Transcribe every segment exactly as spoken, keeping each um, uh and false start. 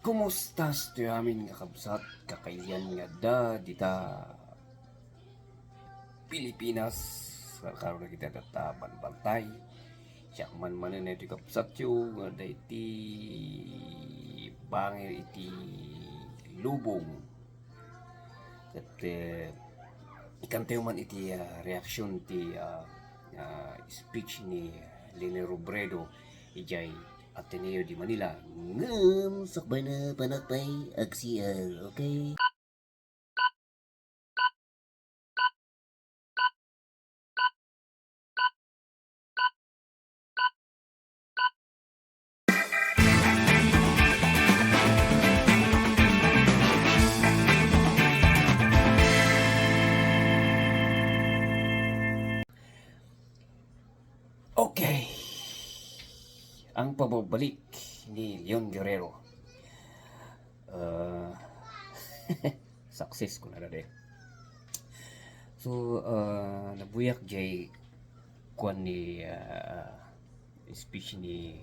Kumusta ti amin nga kabsat, kakailian nga adda dita Pilipinas? Karkaro na kita data banbantay. Siak man manen iti kabsatyo nga adda iti bangir iti lubong. Ket, eh, ikantayo man iti, ah, reaksyon ti, ah, ah, speech ni Leni Robredo idiay Ateneo de Manila. Ngem sakbayna, panak pay ag-C R, okay? Okay. Ang pagbabalik ni Leon Guerrero. Ah, success ko na rin. So, ah, nabuyak jay kuan ni, ah, speech ni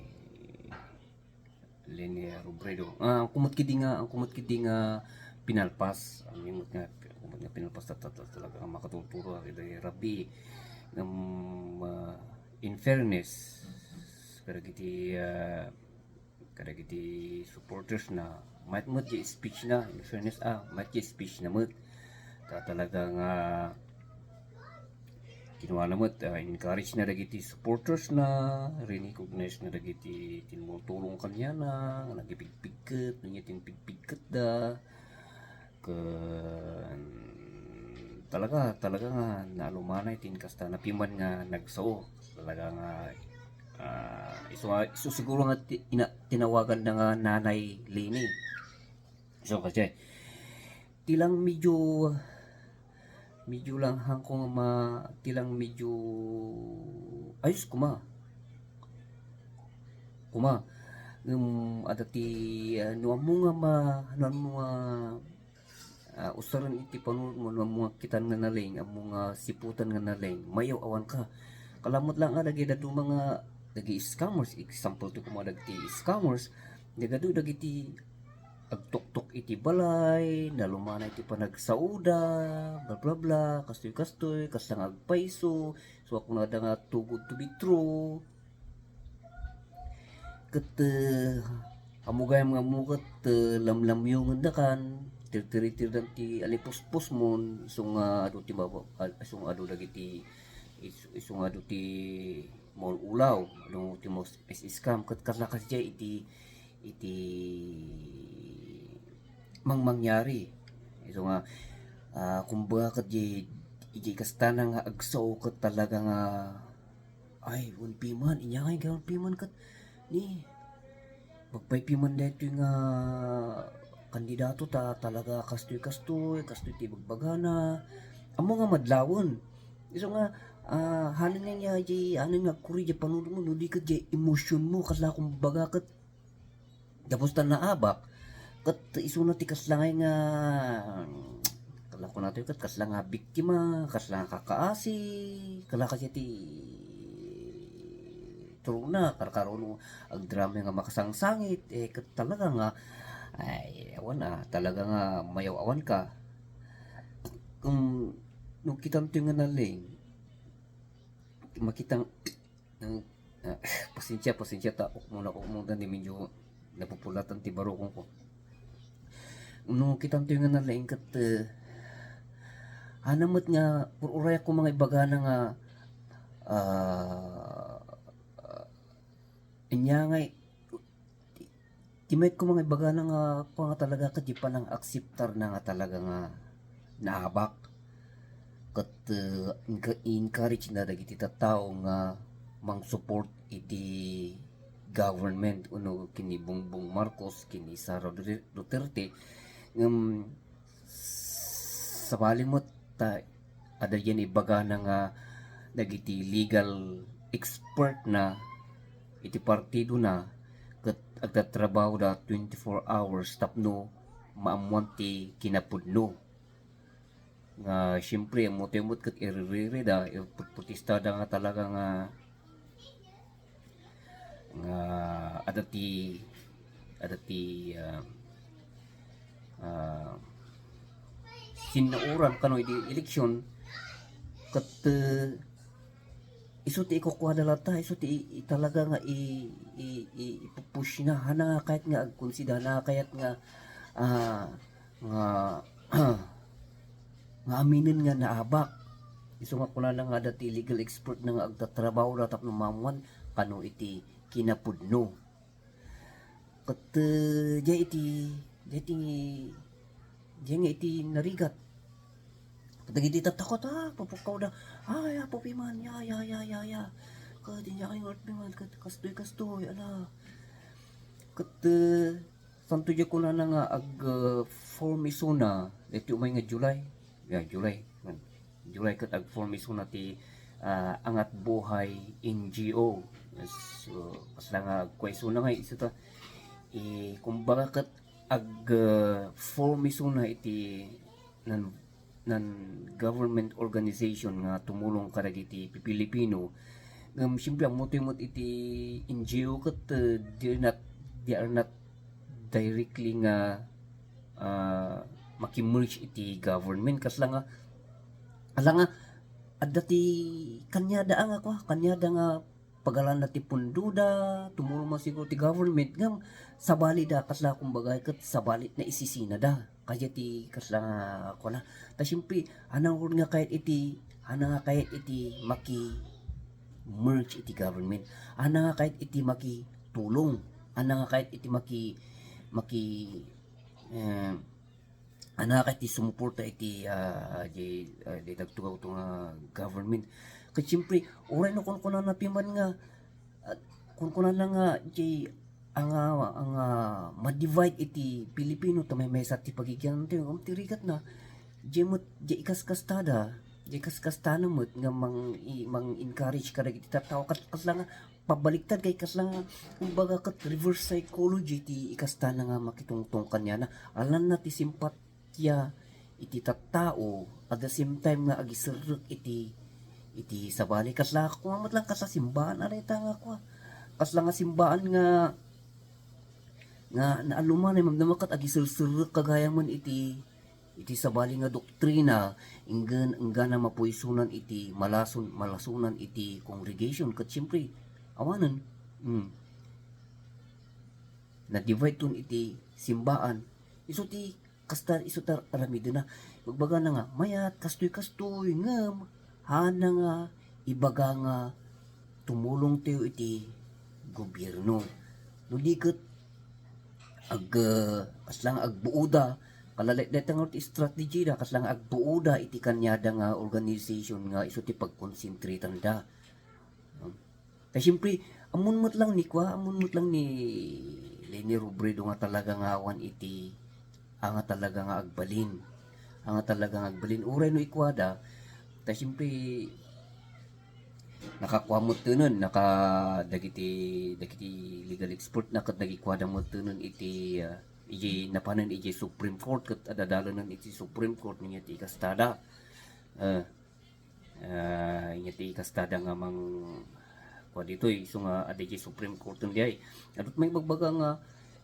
Leni Robredo. Ah, ang kumot kidi nga, ang kumot kidi nga pinalpas, ang imot nga, ang kumot nga pinalpas ta, ta, ta, talaga nga makatulturo iti rabii. Ngem, ah, in fairness, kadagiti, ah, kadagiti supporters na, mayat met ti speech na, in fairness, ah, mayat ti speech na met. Ta talaga nga kinuana met, ah, encourage na dagiti supporters na, recognize na dagiti timmultulong kaniana, nga nagipigpigket, ania ti impigpigketda. Ken talaga, talaga nga naalumanay ti inkasta, napiman nga nagsao. Talaga nga, ah, isu nga, isu siguro nga ti-, ina-, tinawaganda nga Nanay Leni. So, kasi, ti lang medyo, medyo lang hangko nga ma-, ti lang medyo ayos koma. Koma. Ngem adda ti, ah, no ammo nga ma-, no ammo nga, ah, usaren iti panunotmo, no ammo nga kitan nga naleng, ammo nga siputan nga naleng, mayaw-awanka. Kalamet lang nga dagiti dadduma nga dagiti scammers, example ti koma dagiti scammers, nagadu dagiti agtuktok iti balay, nalumanay ti panagsaoda, bla, bla, bla, kastoy, kastoy, kasta nga agpayso, so, kunada nga too good to be true. Ket, eh, ammo gayam nga ammo ket, eh, lamlamyongendakan, tirtiritirdan ti alipuspusmon, isu nga adu ti maba-, al-, isu nga adu dagiti, isu, isu nga adu ti maul-ulaw, adu ti mas-, is-, scam, ket kasla kasdiay iti iti mangmangyari. Isu nga, ah, kumbaga ket di, di kastana nga agsao ket talaga nga, ay, wen piman, inya nga wen piman ket ni, magpaypiman daytoy nga kandidato ta talaga kastoy, kastoy, kastoy ti bagbagana. Ammo nga madlawen. Isu nga, ah, hanen nga, nga, di, hanen nga agkuri di panunotmo, no di ket di emosyonmo, kasla kumbaga ket Tapos ta naabak, ket isuna ti kasla ngay nga, kala ko natoy ket kasla nga biktima, kasla nga kakaasi, kala kasi ti turuna, karkarono agdrama nga makasangsangit, eh, ket talaga nga, ay, awan, ah, talaga nga mayaw-awan ka. Kung no kitam ti nga naling, makitang Nang, ah, pasensia, pasensia ta, ukmo na, ukmo na ni medyo napupulatan ti barukong ko. No, kitam ti nga nalaing ket, eh, ania met nga, ur-urayak ko nga ibagana nga, ah, ah, inya nga, Ti, ti mayat ko nga ibagana nga, kua nga talaga ket di panang-akseptarna nga talaga nga naabak. Ket, eh, enc-, encourage na dagiti tattao nga mang-support iti government wenno ken ni Bongbong Marcos, ken ni Sara Duter-, Duterte. Ngem, sabali met ta adda diay ibagana nga dagiti legal expert na iti partido na ket agtatrabahoda twenty-four hours tapno maammoan ti kinapudno. Nga siyempre, ammo tayo met ket iririda, iputputistada nga talaga nga nga adda ti, adda ti, ah, ah, sinnauran kano idi eleksyon, ket, eh, isu ti ikukuada latta, isu ti i-, i-, talaga nga i-, i-, i-, ipupushna, hana nga kayat nga agkonsida, hana nga kayat nga, ah, nga, nga aminen nga naabak. Isu nga kunana nga adda ti legal expert na nga agtatrabaho da tapno maammuan kano iti kinapudno. Ket, eh, diay iti, diay iti, diay nga iti narigat. Ket dagiti tattaoda, ah, pupukkaw da, "Ay, Apo Piman, ya, ya, ya, ya, ya." Ket diay nga Apo Piman, ket kastoy, kastoy, ala. Ket, eh, santo diay kunana nga ag, ah, form isuna, iti umay nga July. Ya, July. July ket agform isuna ti, ah, Angat Buhay N G O. So, kasla nga agkua isuna nga isu ta, eh, kumbaga ket ag, ah, form isuna iti non, non-government organization nga tumulong kadagiti Pilipino. Ngem, siyempre, ammoto met iti N G O ket, ah, they are not, they are not directly nga, ah, maki-merge iti government. Kasla nga, ala nga, adda ti kaniada nga kua, kaniada nga pagalanna ti pundoda, tumulong man siguro ti government, ngem sabali da, kasla kumbaga, ket sabali na isisina da. Kaya ti kasla nga, kuana. Ta siyempre, hana nga kayat iti, hana nga kayat iti maki-merge iti government. Hana nga kayat iti makitulong. Hana nga kayat iti maki-, maki-, eh, hana nga kayat iti sumuporta iti, ah, di, ah, di tagtugaw to nga government. Ket siyempre, uray no kunkunana piman nga, ah, kunkunana nga, di, anga, anga, ma-divide iti Pilipino, ta maymaysa ti pagigian ti, um, ti rigatna. Di met, di ikaskastada, di ikaskastana met nga mang-, i-, mang-encourage kadagiti tattao. Kat-, kasla nga, pabaliktad kay kasla nga, kumbaga, ket reverse psychology ti ikastana nga makitungtong kaniana. Alanna ti simpatya iti tattao, at the same time nga agiserrek iti, iti sabali. Kasla, kua met lang kasla simbaan, areta nga kua. Kasla nga simbaan nga, nga naallumanay, mamnama ket agiserserrek kagayam iti, iti sabali nga doktrina, inggan, inggana mapuisonan iti malason-, malasonan iti congregation. Ket siyempre, awanen, mm, na-divide ton iti simbaan. Isu ti kasta, isu ta aramidena. Ibagbagana nga, mayat, kastoy-kastoy, ngem, hana nga ibaga nga tumulong tayo iti gobierno. No di ket ag-, ah, kasla nga agbuoda, kalalet-let nga ti strategy da, kasla nga agbuoda iti kaniada nga organization nga isu ti pagkonsentratanda. Ta siyempre, ammon met lang ni kua, ammon met lang ni Leni Robredo nga talaga nga awan iti, a, nga talaga nga agbalin. A, nga talaga nga agbalin. Uray no ikuada, ta siyempre, nakakua met tenen, naka-, dagiti, dagiti legal expert na ket nagikuada met tenen iti, ah, iti napanen iti Supreme Court ket adadalenen iti Supreme Court niya ti ikastada. Ah, ah, inya ti ikastada nga mang-, kua ditoy, isu nga adda iti Supreme Court diay. Adut may bagbaga nga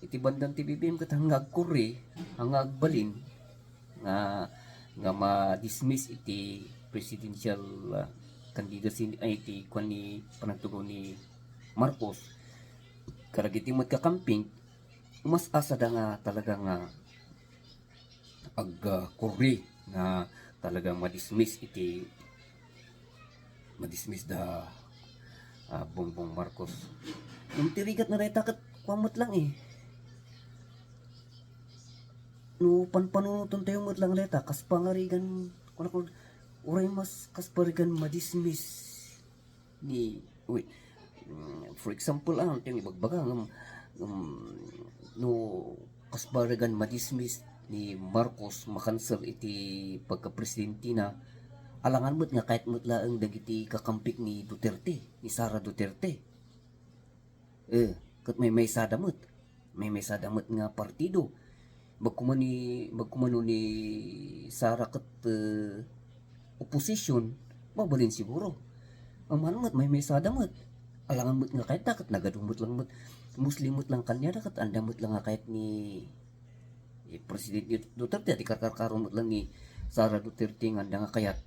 iti bandan ti B B M ket haan nga agkurri, haan nga agbalin, nga, nga ma-dismiss iti presidential, ah, candidacy, ay, iti kuan ni panagtugaw ni Marcos. Kadagiti met kakamping, umas-asada nga talaga nga ag, ah, kurri nga talaga ma-dismiss iti, ma-dismiss da, ah, Bongbong Marcos. Ngem ti rigat na dayta ket kua met lang eh. No panpanunoten tayo met lang dayta, kas pangarigan, kuna, kuna, uray mas kas parigan ma-dismiss ni, wait, mm, for example, ah, ti ibagbaga, um, um, no, kas parigan ma-dismiss ni Marcos, ma-cancel iti pagkapresidente na, alangan met nga kayat met laeng dagiti kakampik ni Duterte, ni Sara Duterte. Eh, ket maymaysada met. Maymaysada met nga partido. Bagkuman ni, bagkuman no ni Sara ket, eh, opposition, mabalin siguro. Ammon met, maymaysada met. Alangan met nga kayat da, ket nagadu met lang met. Mostly met lang kaniada, ket anda met lang nga kayat ni, President Duterte, ti karkarkaro met lang ni Sara Duterte nga anda nga kayat.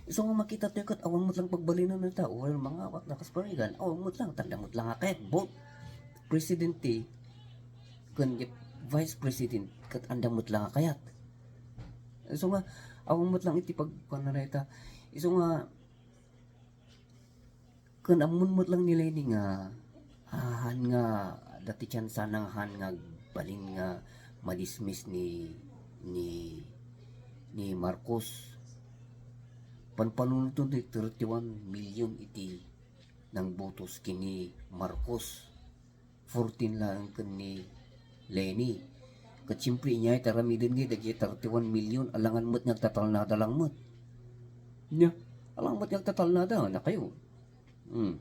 Isu nga makita tayo ket awan met lang pagbalinen na tao, well, mangawat na kas parigan, awan met lang, tanda met lang nga kayat, both presidente ken Vice President ket anda met lang nga kayat. Isu nga, awan met lang iti pagkuan na ita. Isu nga, ken ammon met lang ni Leni nga, ah, han nga, dati tiyan sana nga han nga agbalin nga madismiss ni, ni, ni Marcos. Panpanunotton ti thirty-one million iti nangbotos ken ni Marcos. Fourteen laeng ken ni Leni. Ket siyempre, inyay ti aramiden nga dagiti thirty-one million, alangan met nga agtatalnada lang met. Nya, alangan met nga agtatalnada, nakayo. Hmm.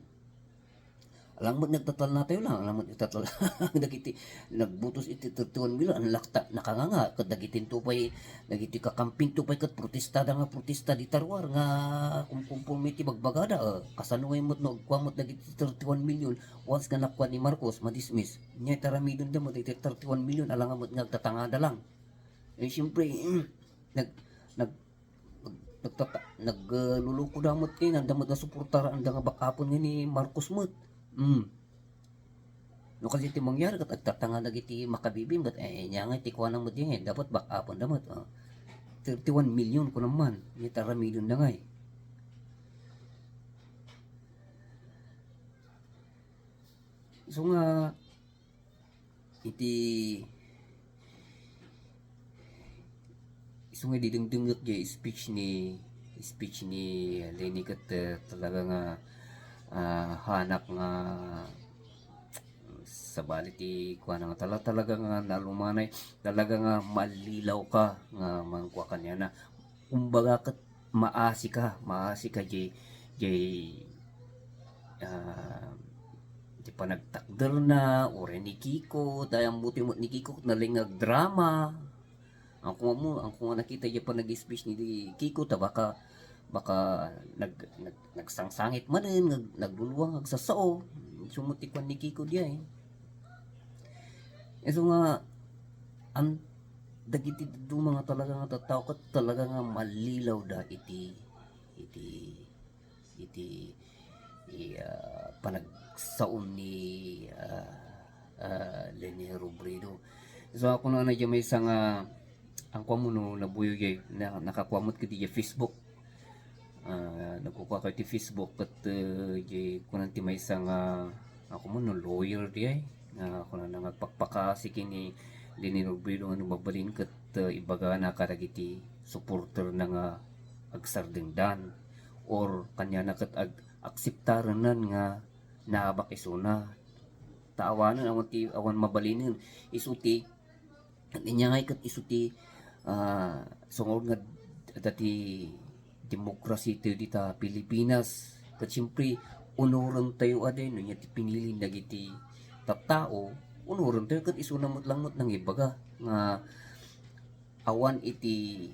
Alangan met nga agtatalnatayo lang, alangan met nga agtatal-, dagiti nagbotos iti thirty-one million, an lakta, nakanganga, ket dagiti to pay, dagiti kakamping to pay ket protestada nga protesta dita ruar nga kumkumpurme iti bagbagada, eh. Kasano ngay met no agkua met dagiti thirty-one million, once nga nakuan ni Marcos, madismiss. Nya, itaramidenda met iti thirty-one million, alangan met nga agtatangada lang. Eh, siyempre, nag-, nag-, nagtata-, nag-, ah, luluko da met ken, anda met nga suportar, anda nga back-upon nga ni Marcos met. Mm. No, kasi ti mangyari, ket agtatanga dagiti makabibim, ket, eh, nya nga ti kuana met diay, dapat back-upon da met, oh. Thirty-one million kunan man, itaramidenda ngay. So nga, iti, isu nga didengdengngek diay speech ni, speech ni Leni ket, eh, talaga nga, ah, hanak nga sabali ti kuana nga tala-, talaga nga nalumanay, talaga nga mallilaw ka nga mangkua kaniana. Kumbaga ket maasi ka, maasi ka diay, diay, ah, diay panagtakderna, uray ni Kiko, dayang buti met ni Kiko, nalingag drama. Ang kuma mo, ang kuma nakita diay panag-speech ni Kiko, ta baka, baka nag-, nag-, nagsangsangit manen, nag-, nagluluang, agsasao. Sumot ti kuan ni Kiko diay. Isu nga, an-, dagiti dadduma nga talaga nga tattao ket talaga nga mallilaw da iti, iti, iti, i-, ah, panagsaom ni, ah, ah, Leni Robredo. So, ako na, na diay maysa nga, ang kuan mo no, nabuyo diay, na, nakakua met ket diay Facebook. Ah, nagkukua kayo ti Facebook ket, eh, diay kunan ti maysa nga, ako mo no lawyer diay, nga kunana nga agpakpakaasi ken ni Leni Robredo nga no mabalin ket, eh, ibagana kadagiti supporterna nga agsardengdan or kaniana ket ag-, akseptarennan nga naabak isuna. Ta awanen, awan ti, awan mabalinen. Isu ti Ania ngay ket isu ti, ah, sungor nga adda ti demokrasi ti dita Pilipinas. Ket siyempre, unorentayo adi no ania ti pinili dagiti tattao, unorentayo ket isuna met lang met nangibaga nga awan iti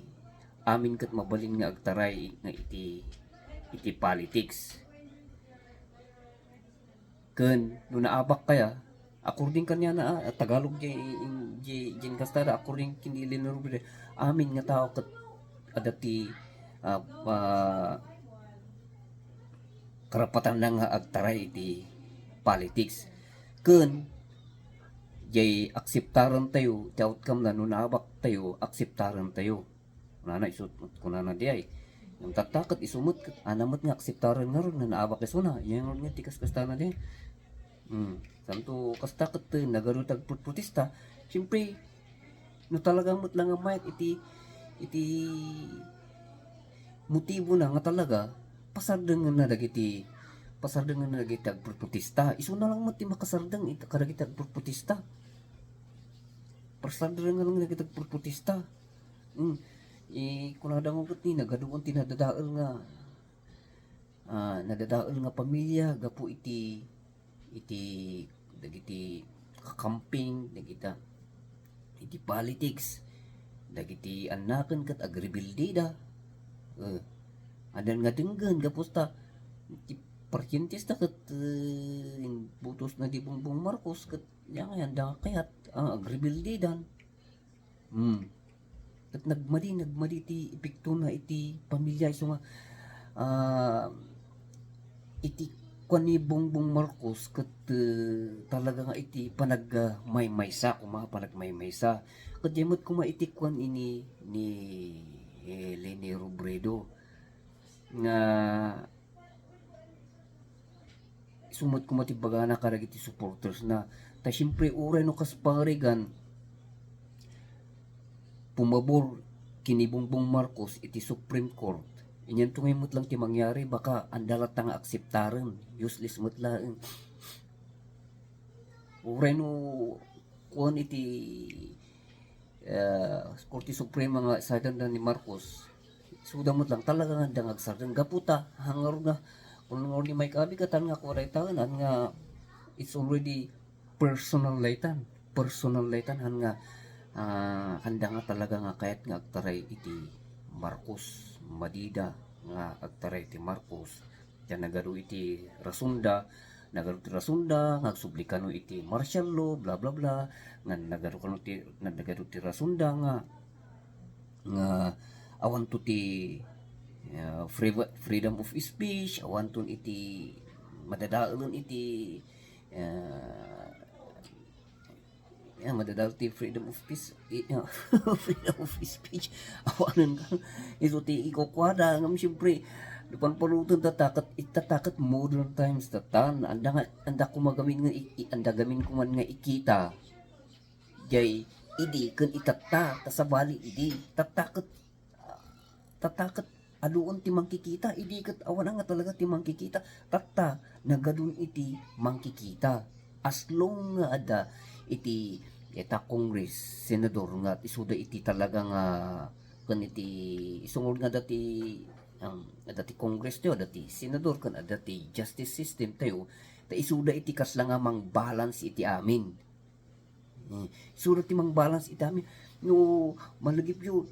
amin ket mabalin nga agtaray nga iti, iti politics. Ken no naabak kaya, according kaniana, ah, Tagalog diay, diay, diay kasta da, according ken ni Leni Robredo, amin nga tao ket adda ti, ah, ah, karapatanna nga agtaray iti politics. Ken diay akseptarentayo, ti outcome na no naabaktayo, akseptarentayo. Kunana, isu, kunana diay. Ngem tatta ket isu met ket, ania met nga akseptaren ngarud nga naabak isuna. Ania ngarud nga ti kaskastana diay. Hmm. Santo kasta ket, eh, nagadu ti agprotprotesta. Siyempre, no talaga met lang nga mayat iti, iti motibo na nga talaga, pasardengenna dagiti, pasardengenna dagiti agprotprotesta. Isuna lang met ti makasardeng iti kadagiti agprotprotesta. Pasardengenna lang dagiti agprotprotesta. Hmm. Eh, kunada nga ket ni, nagaduan ti nadadael nga, ah, nadadael nga pamilia gapu iti, iti, dagiti kakamping, dagita, iti politics, dagiti annaken ket agrebelde da. Eh, addan nga denggen gapu ta, ti paryentes da ket, eh, inbutos na di Bongbong Marcos ket, yan nga, yan da nga kayat, ah, agrebelde dan. Hmm. Ket nagmadi, nagmadi ti epektona iti pamilya, isu nga, ah, iti kuan ni Bongbong Marcos ket, eh, talaga nga iti panag-, ah, maymaysa, koma, panagmaymaysa. Ket diay met koma iti kuan ini ni, eh, Leni Robredo nga isu met koma ti ibagana kadagiti supporters na. Ta siyempre, uray no kas pa nga Reagan, pumabor ken ni Bongbong Marcos iti Supreme Court, anianto ngay met lang ti mangyari, baka anda latta nga akseptaren, useless met laeng. Uray no kuan iti, eh, Korte Suprema nga saydanda ni Marcos, isuda met lang talaga nga anda nga agsardeng. Gapu ta, hangar nga, kun nga ni Mike Abe katan nga kuray taenan nga it's already personal laytan. Personal laytan han nga, ah, anda nga talaga nga kayat nga agtaray iti Marcos, madida nga agtaray iti Marcos. Diay nagadu iti rasonda, nagadu ti rasonda nga agsubli kano iti martial law, bla, bla, bla, nga nagadu kano ti, nagadu ti rasonda nga, nga awanto ti, ah, free-, freedom of speech, awanton iti madadaelen iti, ah, Yan, madadal ti freedom of speech, i-, freedom of speech. Awanen ka. Isu ti ikukuada. Ngem siyempre, no panpanunoten tatta ket, tatta ket modern times tatta. Anda nga, anda koma gamin nga i-, i-, anda gamin koma nga ikita. Jay, idi, ken itatta, ta sabali idi. Tatta ket, tatta ket aduon ti mangkikita, idi ket awan nga talaga ti mangkikita, tatta nagadun iti mangkikita. As long nga adda iti, ita Congress, senador nga isuda iti talaga nga, ken iti isungod nga adda ti, um, adda ti Congress tayo, adda ti senador, ken adda ti justice system tayo, ta isuda iti kasla nga mangbalance iti amin. Hmm. Isuda ti mangbalance iti amin. No, malagipyo,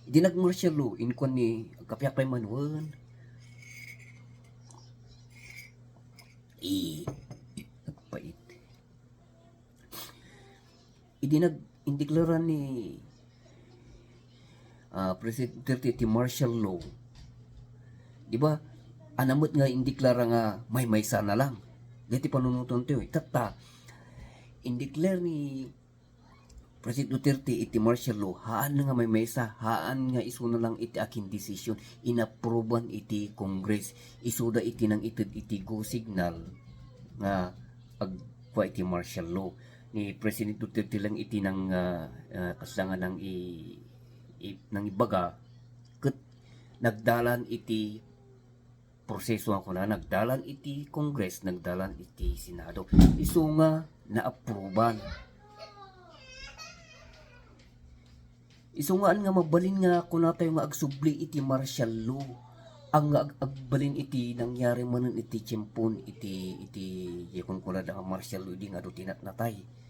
idi nagmartial law, inkuan ni, agkapiak pay manen. I, nagpait. Idi nag-indeklara ni, ah, President Duterte ti martial law, di ba? Ania met nga indeklara nga maymaysa na lang. Daytoy panunoten tayo, eh. Tatta, indeclare ni President Duterte iti martial law, haan nga maymaysa, haan nga isuna lang iti akin decision, inapruban iti Congress, isuda iti nangited iti go signal nga agkua iti martial law. Ni President Duterte lang iti nang, ah, ah, kasla nga nang i-, i-, nangibaga, ket nagdalan iti proseso nga kuna, nagdalan iti Congress, nagdalan iti Senado. Isu nga naapruban. Isu nga, an nga mabalin nga kunatayo nga agsubli iti martial law. An nga ag-, agbalin iti nangyari manen iti tiempon iti, iti, iti kunkunada nga martial law idi nga adu ti natnatay.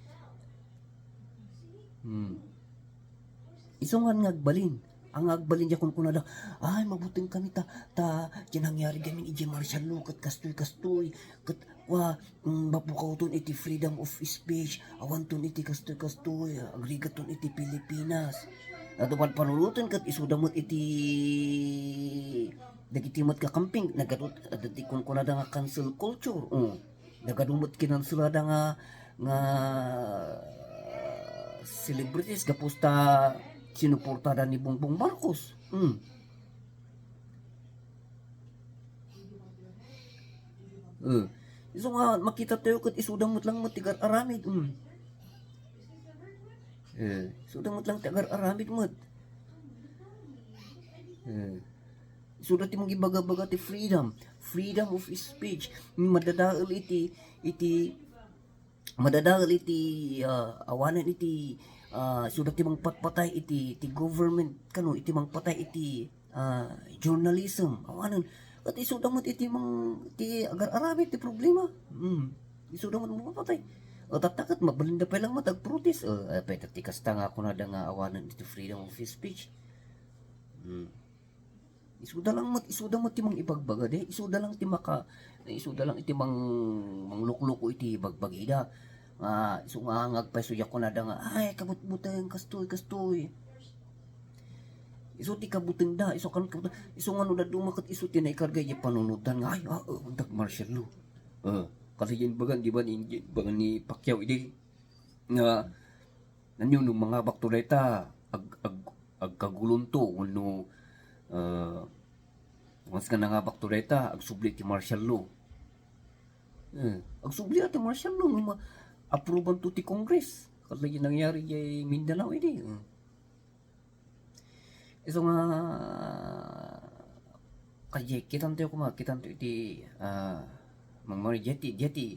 Hmm. Isu nga, an nga agbalin. An nga agbalin diay kunkunada, "Ay, mabuteng kami ta, ta, diay nangyari gamin idiay martial law, ket kastoy, kastoy, ket, wa, mm, mapukawton iti freedom of speech, awanton iti kastoy, kastoy, agrigaton iti Pilipinas." Adu panpanunoten ket isuda met iti dagiti met kakamping, nagadu, dagiti kunkunada nga cancel culture. Oh. Nagadu met kinanselada nga, nga celebrities gapu ta sinuportada ni Bongbong Marcos. Hmm. Eh, isu nga makita tayo ket isuda met lang met ti agar-aramid. Hmm. Eh, isuda met lang ti agar-aramid met. Eh. Isuda ti mangibaga-baga ti freedom, freedom of speech. Madadael iti, iti, madadael iti, ah, awanen iti, ah, isuda ti mangpatpatay iti, iti government, kano, iti mangpatay iti, ah, journalism, awanen. Ket isuda met iti mang, ti agar-aramid ti problema. Hmm. Isuda met mangpatay. O, tatta ket mabalinda pay lang met agprotest. O, apay, ti kasta nga kunada nga awanen iti freedom of speech. Hmm. Isuda lang met, isuda met ti mangibagbaga, di? Isuda lang ti maka-, isuda lang iti mang-, manglukluko iti bagbagida. Nga, isu nga angag pay, isu diak kunada nga, "Ay, kabutbuteng, kastoy, kastoy." Isu ti kabutengda, isu kan kabuteng, isu nga no dadduma ket isu ti naikarga iti panunotan nga, "Ay, ah, ah, dag martial law." Eh, kasi yan bagan, di ba, ni, yan bagan ni Pacquiao idi nga, nanyo, no mangabakto dayta, ag-, ag-, agkagulonto, wenno, ah, once nga nangabakto dayta, agsubli ti martial law. Eh, agsubli ti martial law, nga ma-, approveanto ti Congress. Kada nangyari iti Mindanao idi. Eh. Isu nga, kadi, kitanto koma, kitanto iti, ah, mangmari, diay ti, diay ti,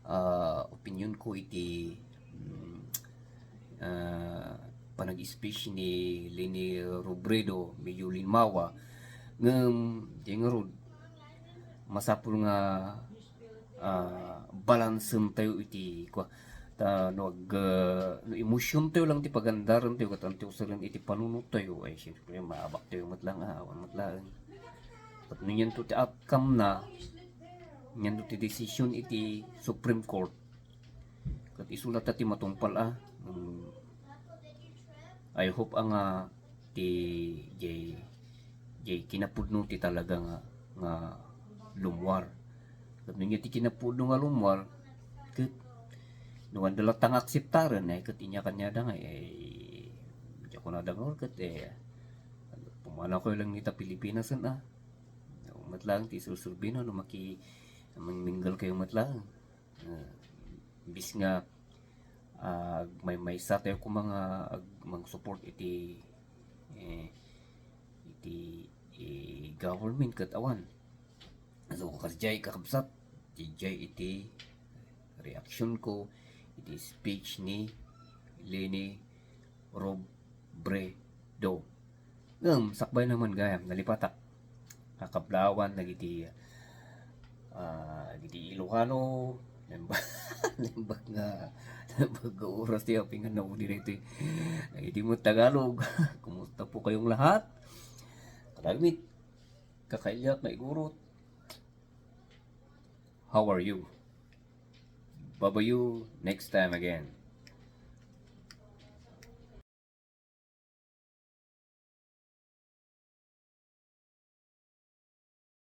ah, opinion ko iti, mm, ah, panag-speech ni Leni Robredo, medyo linmawa. Ngem, diay ngarud, masapul nga, ah, balansentayo iti kua. Ta no ag-, ah, no emosyontayo lang ti pagandarentayo ket antayo seren iti panunottayo, ay, siyempre, maabaktayo met lang, ah, awan met laeng. Ket no nianto ti outcome na, nianto ti decision iti Supreme Court, ket isu latta ti matungpal, ah. Mm. I hope, ah, nga ti jay, jay kinapudno ti talaga nga, nga lumwar. Ket no nia ti kinapudno nga lumwar, ket no anda latta nga akseptaren, eh, ket inya kaniada nga, eh, diak kunada nga, ket, eh, pumanawkayo lang ita Pilipinas, ah. Met lang ti isursurbina no maki-, mangmingle kayo met lang. Ah, imbis nga, ah, agmaymaysa tayo koma nga ag-, mang-support iti, eh, iti, eh, government ket awan. So, kasdiay, kakabsat, diay iti reaction ko iti speech ni Leni Robredo. Ngem, sakbay naman gayam, nalipatak. Kakablawan dagiti, ah, dagiti Ilocano, naimbag, naimbag nga, naimbag nga oras ti apingan na udi daytoy. Dagiti met Tagalog, kumusta po kayong lahat? Kadagmit, kakailiak nga igurot. How are you? Babayo, next time again.